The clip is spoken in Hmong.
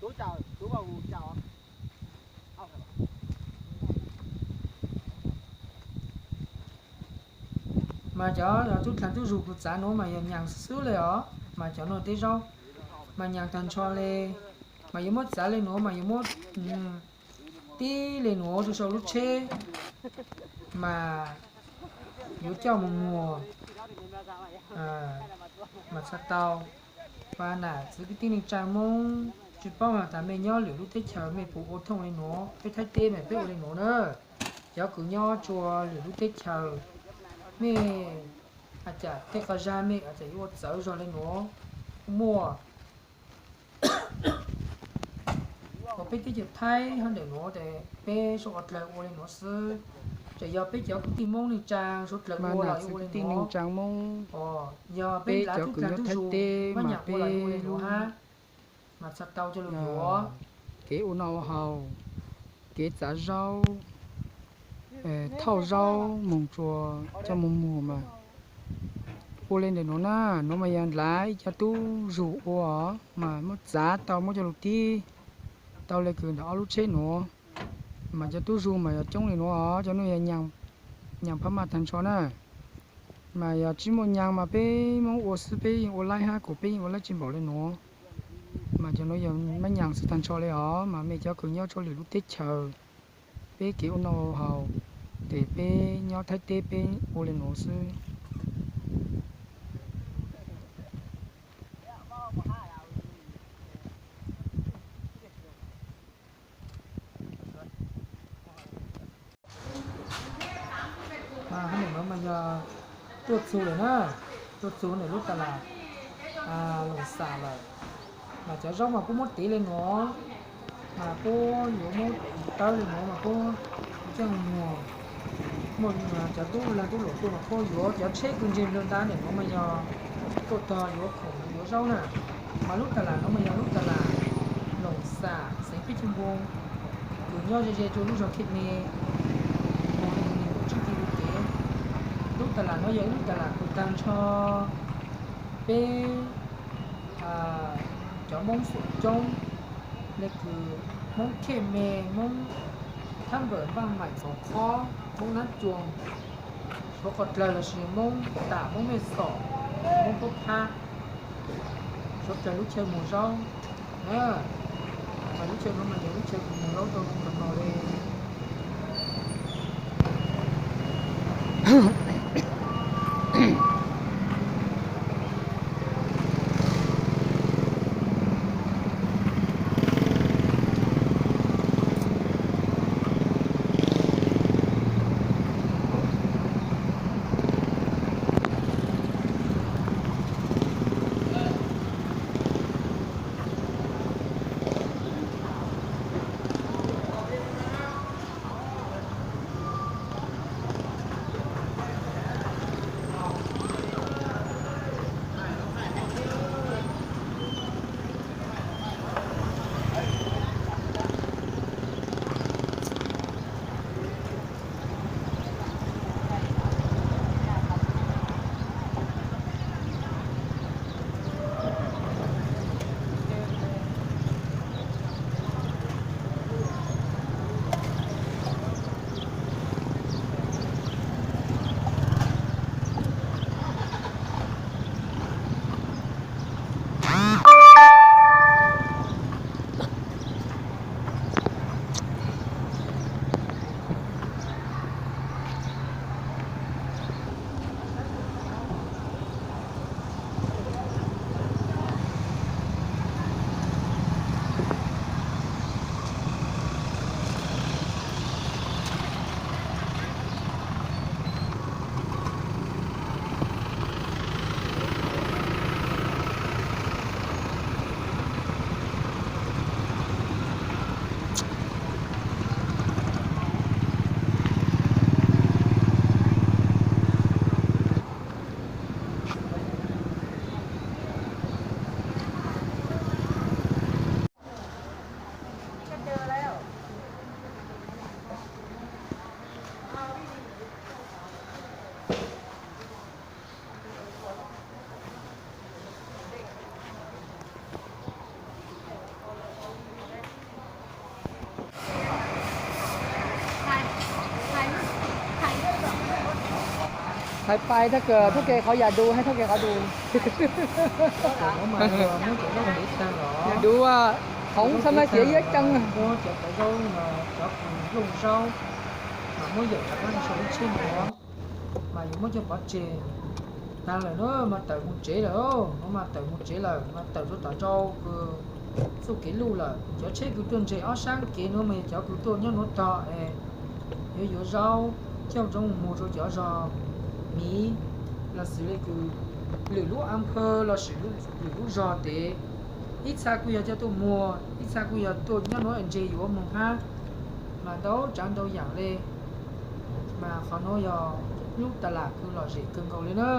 Mas cov tub dlaag tub zug kuv txav nuav mas yog nyaas xwb xwb le os, mas cov nuav teb zaub mas nyaas taag nrho le, mas yuav muab txav le nuav mas yuav muab tib le nuav rua sau lub tsheb, mas yuav coj moog muag mas txhaj tau. Mas nam txiv kwv tij neej tsaa Moob tsi paub has tas mej nyob lwm lub teb chaws mej puas ua thooj le nuav, peb Thaib teb mas peb ua le nuav na. Cov kws nyob tsua lwm lub teb chaws, mej has cas tej qhov zag mej has tas yuav ua txawv zog le nuav, muaj Ua peb teb chaws Thaib hab ntawm nuav ces peb suav qhov dlawg ua le nuav xwb. Tseem yog peb cov kwv tij Moob neej tsaa suav dlawg ua los yuav ua le nuav. Yog peb cov kws nyob Thaib teb mas peb lub, mas txhaj tau coj lug yuav kev ua noj ua haus, kev txav zaub, thauj zaub moog tsua coj moog muag mas ua le ntawm nuav na. Nuav mas yog nrhiav ib cov tub zug ua mas muab txav tau muab coj lug tib tau le kws nrag ob lub tsheb nuav. Mas cov tub zug mas yog coob le nuav, cov nuav yog nyaas phab maj taag nrho na. Mas yog tsi muaj nyaas mas peb Moob ua xwb peb yeej ua laib hab kuas peb yeej ua laib tsi npaum le nuav. Mas cov nuav yog mab nyaas xwb taag nrho le os, mas mej cov kws nyob tsua lwm lub teb chaws, peb kev ua noj haus, ces peb nyob Thaib teb peb ua le nuav xwb. Hab ntawm nuav mas yog tuaj txug lawm na, tuaj txug ntawm lub tas las Loos Xam lawm. Mas cov zaub mas puab muab tiv le nuav, mas puab yuav muab tawb le nuav mas puab coj muag. Muaj cov tub lag tub luam tuaj mas puab yuav cov tsheb kws ntseg nplawg ntab ntawm nuav mas yog tuaj tog yuav khoom yuav zaub na. Mas lub tas las nuav mas yog lub tas las Loos Xam xeev Peb Ceg Npoo, kws nyob ze ze rua lub zog Khej Me, moog le neeg nkaum tsib ki lus kev. Lub tas las nuav yog ib lub tas las kws taag nrho peb cov Moob Xuam coob, le kws Moob Khej Me, Moob Thab Npawm, Npaaj Maim, Txoov Qhob, Moob Nab Cuam, suav qhov dlawg lossis Moob Tam, Moob Mej Xom, Moob Pub Phab, suav dlawg lub chaw muag zaub. Mas lub chaw nuav mas yog lub chaw kws muag zaub tau zoo kawg nkaus le. Hais pais tag kawg thoj kev qhov yam dus, hais thoj kev qhov dus. Yam dus, khoov txha ma xiav iab ceeb. Muab cov tawv zaub, cov kws nplooj zaub, mas muab yawm rov qab sau lub tsheb mus, mas yuav muab coj pov tseg. Tag lawm na, mas tawm mus tsev lawm, mas tawm mus tsev lawm, mas tawm rau tom rau kws txuj kev luj lawm. Cov tsheb kws tuaj ntseg ob sab kev nuav mas yog cov kws tuaj nyob nuav tog es yuav yuav zaub coj rov mus rau cov zog miv los sis le kws lwm lub a phawv los sis lwm lub zog tev. Ib txha kuj yog coj tuaj muag, ib txha kuj yog tuaj nyob nuav ntseg yuav moog hab, mas ntau tsav ntau yam le. Mas qhov nuav yog lub tas lam kws lom zem kawg nkaus le na.